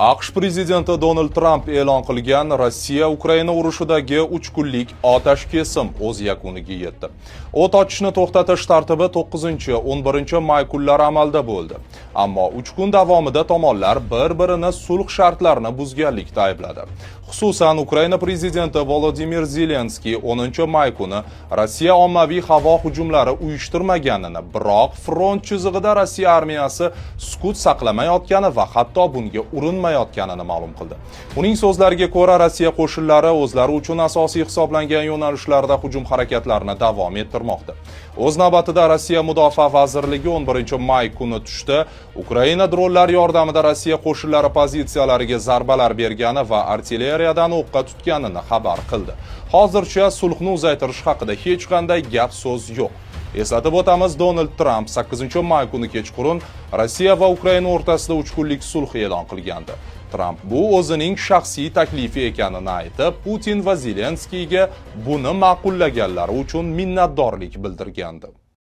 AQSh prezidenti Donald Tramp e'lon qilgan Rossiya-Ukraina urushidagi 3 kunlik otashkesim o'z yakuniga yetdi. O't ochishni to'xtatish tartibi 9-11 may kunlari amalda bo'ldi. Ammo 3 kun davomida tomonlar bir-birini sulh shartlarini buzganlikda aybladi. Xususan, Ukraina prezidenti Volodimir Zelenskiy 10 may kuni Rossiya ommaviy havo hujumlari uyushtirmaganini, biroq front chizig'ida Rossiya armiyasi sukut saqlamayotgani va hatto bunga urinmayotganini ma'lum qildi. Uning so'zlariga ko'ra, Rossiya qo'shinlari o'zlari uchun asosiy hisoblangan yo'nalishlarda hujum harakatlarini davom ettirmoqda. O'z navbatida Rossiya mudofaa vazirligi 11 may kuni tushda Ukraina dronlar yordamida Rossiya qo'shinlari pozitsiyalariga zarbalar bergani va artilleriyadan o'qqa tutganini xabar qildi. Hozircha sulhni uzaytirish haqida hech qanday gap so'z yo'q. Eslatib o'tamiz, Donald Tramp 8 may kuni kechqurun Rossiya va Ukraina o'rtasida 3 kunlik sulh e'lon qilgandi. Tramp bu o'zining shaxsiy taklifi ekanini aytib, Putin va Zelenskiyga buni ma'qullaganlari uchun minnatdorlik bildirgandi.